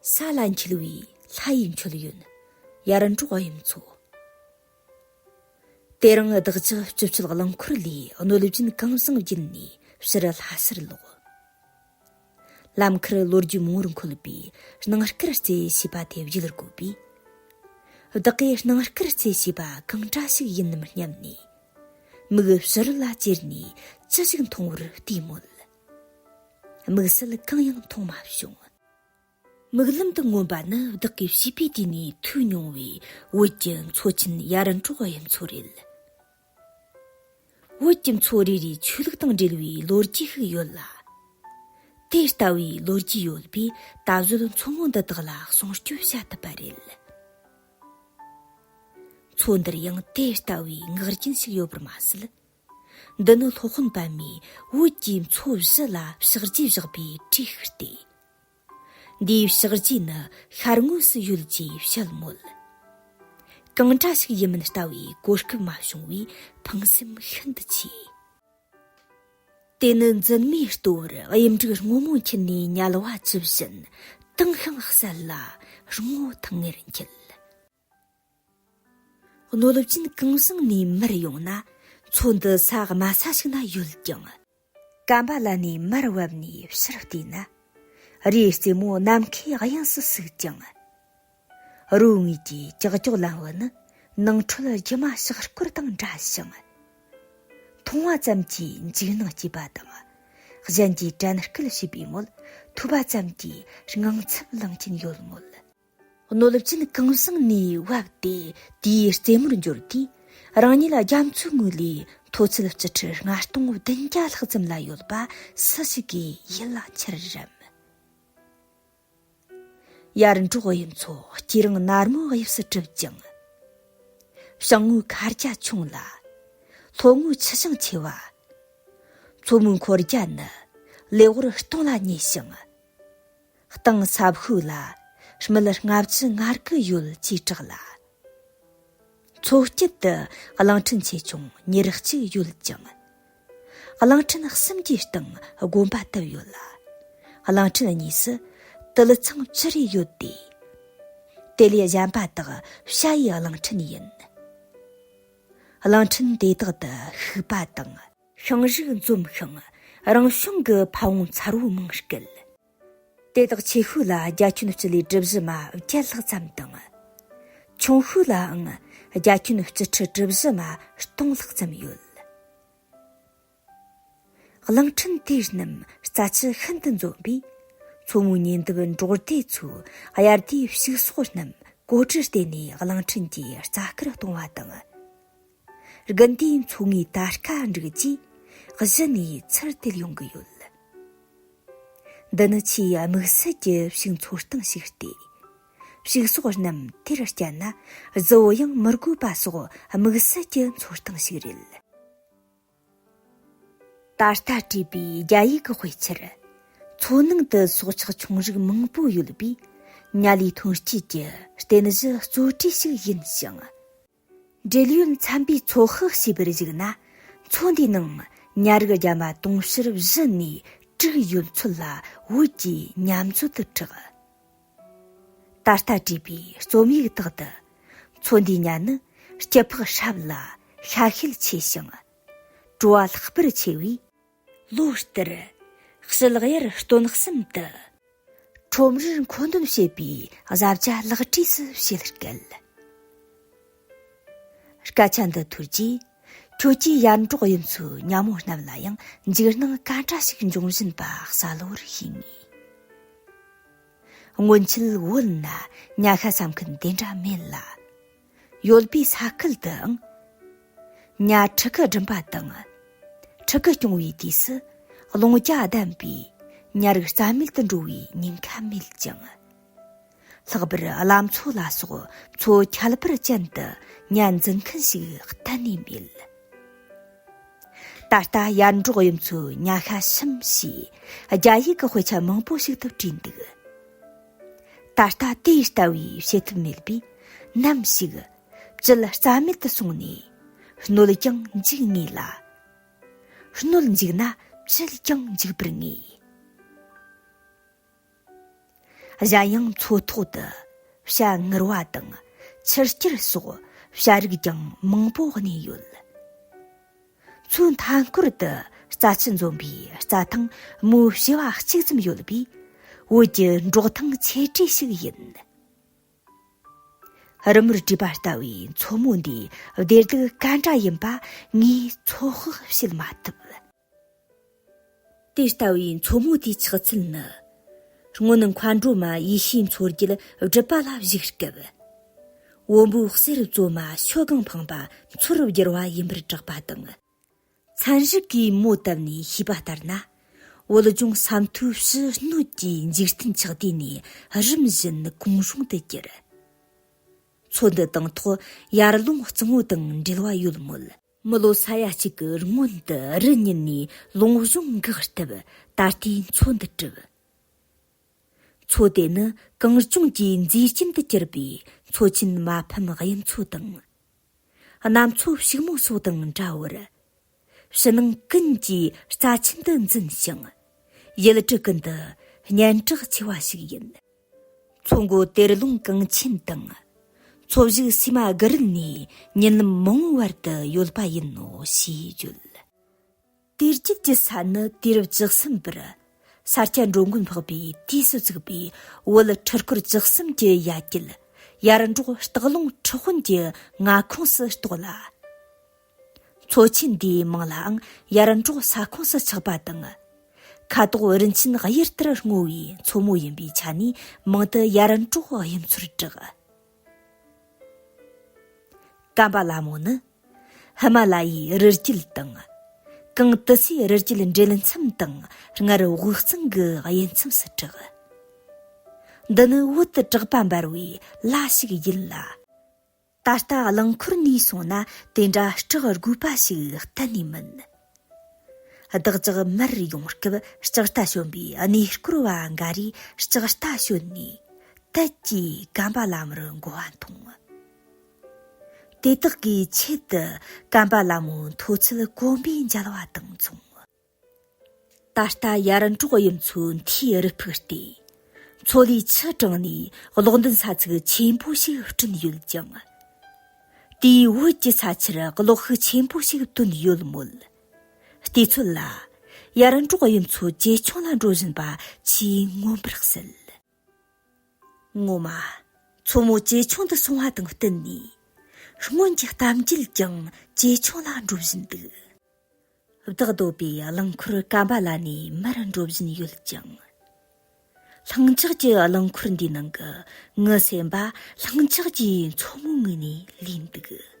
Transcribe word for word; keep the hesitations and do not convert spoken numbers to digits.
ས་ལ་འཁྱིལ་བའི་ལྷ་ཡི་མཆོད་ཡོན། ཡར་འབྲོག་གཡུ་མཚོ། དེ་རིང་བདག་ཅག་སྤྱི་སྤྱོད་རླངས་འཁོར་ལས་སྣོད་བཅུད་གང་བཟང་བརྒྱུད་ནས་ཕྱིར་ལྷ་སར་ལོག། ལམ་ཁར་ལོ་རྒྱུས་མང་བོར་འཁོད་པའི་སྣང་སྐར་རྩེ་ཞེས་པ་དེ་བརྗེད་དགོས་པས། བདག་གིས་སྣང་སྐར་རྩེ་ཞེས་པ་གང་འདྲ་ཞིག་ཡིན་ནམ་སྙམ་ནས། མིག་ཕྱི་རོལ་ལ་ཅེར་ནས་ཅི་ཞིག་མཐོང་བར་བལྟས་མོད། དམིགས་བསལ་གང་ཡང་མཐོང་མ་བྱུང་། མིག་ལམ་དུ་མངོན་པ་ནི་བདག་གིས་བྱིས་པའི་དུས་ནས་ཐོས་མྱོང་བའི་བོད་ཀྱི་མཚོ་ཆེན་ཡར་འབྲོག་གཡུ་མཚོ་རེད། བོད་ཀྱི་མཚོ་རེ་རེའི་ཆོས་ལུགས་དང་འབྲེལ་བའི་ལོ་རྒྱུས་ཤིག་ཡོད་ལ། དེ་ལྟ་བུའི་ལོ་རྒྱུས་ཡོད་པས་ད་གཟོད་མཚོ་མོ་འདི་དག་ལ་སྲུང་སྐྱོབ་བྱ་ཐུབ་པ་རེད། མཚོ་འདིར་ཡང་དེ་ལྟ་བུའི་ངག་རྒྱུན་ཞིག་ཡོད་པར་མ་ཟད། འདི་ནི་སློབ་དཔོན་པདྨས་བོད་ཀྱི་མཚོ་བཞི་ལ་ཕྱག་རྗེས་བཞག་པའི་བྲིས་ཤིག་སྟེ། འདིའི་ཕྱག་རྗེས་ནི་ཤར་ངོས་སུ་ཡོད་ཅེས་བཤད་མོད། གང་འདྲ་ཞིག་ཡིན་མིན་ལྟ་བའི་གོ་སྐབས་མ་བྱུང་བས་ཕངས་སེམས་ཤིན་ཏུ་ཆེ། དེ་ནི་འཛིན་མའི་ལྟོ་བར་གཡུ་འབྲུག་སྔོན་མོ་འཁྱིལ་ནས་ཉལ་བ་ཇི་བཞིན་དྭངས་ཤིང་གསལ་ལ་རིང་མོ་ཐང་ངེར་འཁྱིལ། སྣོད་བཅུད་གང་བཟང་ནས་མར་ཡོང་ན། མཚོ་འདི་ས་དམའ་ས་ཞིག་ན་ཡོད་ཀྱང་། ཀམ་པ་ལ་ནས་མར་བབས་ནས་ཕྱིར་བལྟས་ན། རིའི་རྩེ་མོ་ནམ་མཁའི་དབྱིངས་སུ་ཟུག་ཅིང་། རོའི་ངོས་ཀྱི་ཀྱག་ཀྱོག་ལམ་བུ་ནི་ནང་ཁྲོལ་སྒྱུ་མ་ཕྱག་སྐོར་དང་འདྲ་ཞིང་། མཐོང་བ་ཙམ་གྱིས་འཇིགས་སྣང་སྐྱེས་པ་དང་། གཞན་གྱིས་དྲན་སྐུལ་བྱས་པའི་མོད་ཐོས་པ་ཙམ་གྱིས་དངངས་འཚབ་ལངས་ཀྱིན་ཡོད་མོད། སྣོད་བཅུད་གང་བཟང་ནས་བབས་ཏེ་དེའི་རྩེ་མོར་འབྱོར་དུས། རང་ཉིད་རྒྱ་མཚོའི་ངོས་ལས་མཐོ་ཚད་སྤྱི་ཁྲི་ལྔ་སྟོང་བདུན་བརྒྱ་ལྷག་ཙམ་ལ་ཡོད་པ་སུ་ཞིག་གིས་ཡིད་ལ་འཆར་རམ། ཡར་འབྲོག་གཡུ་མཚོ་སྐྱེ་རིང་ནར་མོའི་དབྱིབས་སུ་གྲུབ་ཅིང་། བྱང་ངོས་མཁའ་རྒྱ་ཁྱོང་ལ། ལྷོ་ངོས་ཆུ་ཞིང་ཆེ་བ། མཚོ་མོའི་འཁོར་རྒྱ་ནི་ལེ་དབར་སྟོང་ལ་ཉེ་ཞིང་། གཏིང་ཟབ་ཤོས་ལ་སྨད་ལྔ་བཅུ་ང་དགུ་ཡོད་ཅེས་གྲགས་ལ། མཚོ་དཀྱིལ་དུ་གླིང་ཕྲན་ཆེ་ཆུང་ཉེར་གཅིག་ཡོད་ཅིང་། གླིང་ཕྲན་གསུམ་གྱི་སྟེང་དགོན་པ་བཏབ་ཡོད་ལ། གླིང་ཕྲན་གཉིས་སུ་དུད་ཚང་བཅུ་རེ་ཡོད་དེ། དེ་ལས་གཞན་པ་དག་བྱ་ཡི་གླིང་ཕྲན་ཡིན། གླིང་ཕྲན་དེ་དག་ཏུ་ཤུག་པ་དང་ཤིང་རིགས་འཛོམས་ཤིང་རང་བྱུང་གི་ཕ་བོང་མཚར་བོ་མང་སྐད། དེ་དག་ཆེ་ཤོས་ལ་རྒྱ་ཁྱོན་སྤྱི་ལེ་གྲུ་བཞི་མ་བརྒྱད་ལྷག་ཙམ་དང་། ཆུང་ཤོས་ལའང་རྒྱ་ཁྱོན་སྤྱི་ཁྲི་གྲུ་བཞི་མ་སྟོང་ལྷག་ཙམ་ཡོད། གླིང་ཕྲན་དེ་རྣམས་རྩྭ་ཆུ་ཤིན་ཏུ་འཛོམས་པས། མཚོ་མོའི་ཉེ་འདབས་འབྲོག་སྡེ་ཚོའི་དབྱར་དུས་ཕྱུགས་ཟོག་རྣམས་གོ་དྲར་བརྟེན་ནས་གླིང་ཕྲན་གྱི་རྩྭ་ཁར་གཏོང་བ་དང་། དགུན་དུས་མཚོ་ངོས་དར་ཁ་འབྲུག་རྗེས་གཞི་ནས་ཚུར་དེད་ཡོང་གི་ཡོད། འདི་ནི་ཆེས་དམིགས་བསལ་གྱི་ཕྱུགས་འཚོ་སྟངས་ཤིག་སྟེ། ཕྱུགས་ཟོག་རྣམས་དེར་བསྐྱལ་ན་བཟི་བོ་ཡང་མི་དགོས་པ་སོགས་དམིགས་བསལ་གྱི་འཚོ་སྟངས་ཤིག་རེད། ད་ལྟ་བྲིས་པའི་རྒྱ་ཡིག་གི་དཔེ་ཆར། མཚོ་ནང་དུ་སྲོག་ཆགས་ཆུང་རིགས་མང་པོ་ཡོད་པས། ཉ་ལི་ཐོན་སྐྱེད་ཀྱི་རྟེན་གཞི་གཙོ་གྲས་ཤིག་ཡིན་ཞིང་། འབྲེལ་ཡོད་འཚམ་པའི་ཚོད་དཔག་བྱས་པར་གཞིགས་ན། མཚོ་འདིའི་ནང་ཉ་རིགས་རྒྱ་མ་དུང་ཕྱུར་བཞི་ནས་དྲུག་ཡོད་ཚུལ་ལ་བོད་ཀྱི་ཉ་མཛོད་དུ་གྲགས། ད་ལྟ་བྲིས་པའི་རྩོམ་ཡིག་དག་ཏུ། མཚོ་འདིའི་ཉ་ནི་སྐྱི་ལྤགས་སྲབ་ལ་ཤ་ཤེད་ཆེ་ཞིང་། བྲོ་བ་ལྷག་པར་ཆེ་བས། ལོ་ལྟར་ཞི་ལག་ཡར་སྟོན་གསུམ་དུ་ཁྲོམ་རར་མཁོ་འདོན་བྱེད་པའི་གཟའ་བཅའ་ལག་བྲིས་སུ་བྱེད་སྐད། སྐད་ཆ་འདི་ཐོས་རྗེས། ཁྱོད་ཀྱིས་ཡར་འབྲོག་གཡུ་མཚོའི་ཉ་མོ་རྣམས་ལ་ཡང་འཇིགས་སྣང་ག་འདྲ་ཞིག་འབྱུང་བཞིན་པ་གསལ་བོར་ཤེས་ངེས། སྔོན་ཆད་བོད་ན་ཉ་ཤ་ཟ་མཁན་དེ་འདྲ་མེད་ལ། ཡོད་པའི་ས་ཁུལ་དུའང་། ཉ་ཕྲུ་གུ་སྦྲིན་པ་དང་། ཕྲུ་གུ་སྐྱོང་བའི་དུས་སུ་རླུང་རྒྱ་ལྡན་པས་ཉ་རིགས་རྩ་མེད་དུ་འགྲོ་བའི་ཉེན་ཁ་མེད་ཅིང་། ལྷག་པར་གླ་མཚོ་ལ་སོགས་མཚོ་ཁྱད་པར་ཅན་དུ་ཉ་འཛིན་མཁན་ཞིག་གཏན་ནས་མེད། ད་ལྟ་ཡར་འབྲོག་གཡུ་མཚོའི་ཉ་ཤ་ཞིམ་ཞེས་རྒྱ་ཡིག་གི་དཔེ་ཆ་མང་པོ་ཞིག་ཏུ་བྲིས་འདུག་ད་ལྟ་དེ་ལྟ་བུའི་བྱེད་ཐབས་མེད་པས། ནམ་ཞིག་བཅུད་རྩ་མེད་དུ་སོང་ནས་སྣོད་ཀྱང་འཇིག་ངེས་ལ། སྣོད་འཇིག་ན་བཅུད་ཀྱང་འཇིག་པར་ངེས། གཞན་ཡང་མཚོ་ཐོག་ཏུ་བྱ་ངུར་བ་དང་ཆུ་སྐྱར་སོགས་བྱ་རིགས་ཀྱང་མང་པོ་གནས་ཡོད། མཚོའི་མཐའ་འཁོར་དུ་རྩྭ་ཆུ་འཛོམས་པའི་རྩྭ་ཐང་མུའུ་བྱེ་བ་གཅིག་ཙམ་ཡོད་པས། བོད་ཀྱི་འབྲོག་ཐང་ཆེ་གྲས་ཤིག་ཡིན། རི་མོར་བྲིས་པ་ལྟ་བུའི་མཚོ་མོ་འདིའི་བདེ་སྡུག་ག་འདྲ་ཡིན་པ་ངས་ཚོད་དཔག་བྱེད་མ་ཐུབ། དེ་ལྟ་བུའི་མཚོ་མོ་དེའི་ཆགས་ཚུལ་ནི། སྔོན་མཁའ་འགྲོ་མ་ཡེ་ཤེས་མཚོ་རྒྱལ་སྒྲུབ་པ་ལ་བཞུགས་སྐབས། བོན་པོའི་གསེར་བཙོ་མ་ཞོ་གང་འཕངས་པ་མཚོར་བསྒྱུར་བ་ཡིན་པར་གྲགས་པ་དང་། མཚན་རིག་གིས་མོ་བཏབ་ནས་ཤེས་པ་ལྟར་ན། བོད་ལྗོངས་ས་མཐོའི་ཕྱི་སྣོད་ཀྱི་འཇིག་རྟེན་ཆགས་དུས་ནས་རིམ་བཞིན་གོང་བྱུང་དུ་གྱུར། མཚོ་འདི་དང་ཐོག་ཡར་ཀླུང་གཙང་བོ་དང་འབྲེལ་བ་ཡོད་མོད། མི་ལོ་ས་ཡ་གཅིག་གི་སྔོན་དུ་རི་ཉིལ་ནས་ལུང་གཞུང་འགག་སྟབས་ད་ལྟའི་མཚོ་འདི་གྲུབ། མཚོ་དེ་ནི་གངས་ལྗོངས་ཀྱི་མཛེས་རྒྱན་དུ་གྱུར་པའི་མཚོ་ཆེན་མ་ཕམ་གཡུ་མཚོ་དང་། གནམ་མཚོ་ཕྱུག་མོ་སོགས་དང་འདྲ་བར། ཕྱི་ནང་ཀུན་གྱི་རྩ་ཆེན་དུ་འཛིན་ཞིང་། ཡུལ་གྲུ་ཀུན་ཏུ་སྙན་གྲགས་ཆེ་བ་ཞིག་ཡིན། མཚོ་མགོ་དེར་ལུང་གངས་ཆེན་དང་། མཚོ་བཞི་སིལ་མ་དགུ་རལ་ནས་ཉིན་མོ་བར་དུ་ཡོད་པ་ཡིན་ནོ་ཞེས་བརྗོད། དེ་རྒྱུད་ཀྱི་ས་ནི་དུས་རབས་བཅུ་གསུམ་པར་ས་སྐྱ་འགྲོ་མགོན་འཕགས་པའི་དུས་སུ་བཙུགས་པའི་བོད་ཁྲི་སྐོར་བཅུ་གསུམ་གྱི་ཡ་གྱལ་ཡར་འབྲོག་སྟག་ལུང་ཁྲི་དཔོན་གྱི་མངའ་ཁོངས་སུ་གཏོགས་ལ། མཚོ་ཆེན་འདིའི་མིང་ལའང་ཡར་འབྲོག་ས་ཁོངས་སུ་ཆགས་པ་དང་། ཁ་དོག་རིན་ཆེན་གཡུ་ལྟར་སྔོ་བའི་མཚོ་མོ་ཡིན་པའི་ཆ་ནས་མིང་དུ་ཡར་འབྲོག་གཡུ་མཚོར་གྲགས། ཀམ་པ་ལ་མོ་ནི་ཧི་མ་ལ་ཡའི་རི་རྒྱུད་དང་། གངས་ཏི་སེའི་རི་རྒྱུད་འདྲེས་མཚམས་དང་སྔར་དབུས་གཙང་གི་དབྱེ་མཚམས་སུ་གྲགས། འདི་ནི་བོད་དུ་བྲག་པ་འབར་བའི་ལ་ཞིག་ཡིན་ལ། ད་ལྟ་རླངས་འཁོར་ནས་སོང་ན་དེ་འདྲ་བྲག་རྒུད་པ་ཞིག་གཏན་ནས་མིན། བདག་ཅག་མར་ཡོང་སྐབས་ལྕགས་རྟ་ཞོན་པའི་གནས་སྐོར་བ་འགའ་རེས་ལྕགས་རྟ་ཞོན་ནས་དལ་གྱིས་ཀམ་པ་ལ་མོར་འགྲོ་བ་མཐོང་། དེ་དག་གིས་ཆེད་དུ་ཀམ་པ་ལ་མོའི་མཐོ་ཚད་གོམ་པའི་འཇལ་བ་དང་མཚུངས། ད་ལྟ་ཡར་འབྲོག་གཡུ་མཚོའི་མཐའི་རི་ཕུག་སྟེ། མཚོ་ལས་ཆུ་དྲངས་ནས་གློག་འདོན་ས་ཚིགས་ཆེན་པོ་ཞིག་བསྐྲུན་ཡོད་ཀྱང་། དེའི་བོད་ཀྱི་ས་ཆར་གློག་ཤུགས་ཆེན་པོ་ཞིག་བཏོན་ཡོད་མོད། བལྟས་ཚོད་ལ། ཡར་འབྲོག་གཡུ་མཚོ་ཇེ་ཆུང་ལ་འགྲོ་བཞིན་པ་ཆེས་མངོན་པར་གསལ། ངོ་མ། མཚོ་མོ་ཇེ་ཆུང་དུ་སོང་བ་དང་བསྟུན་ནས། སྔོན་གྱི་གཏམ་རྒྱུད་ཀྱང་ཇེ་ཆུང་ལ་འགྲོ་བཞིན་འདུག། བདག་སྡོད་པའི་རླངས་འཁོར་ཀམ་པ་ལ་ནས་མར་འགྲོ་བཞིན་ཡོད་ཀྱང་། ལྷིང་འཇགས་ཀྱི་རླངས་འཁོར་འདིའི་ནང་གི་ངའི་སེམས་པ་ལྷིང་འཇགས་ཀྱི་མཚོ་མོའི་ངོས་ནས་ལུས་འདུག།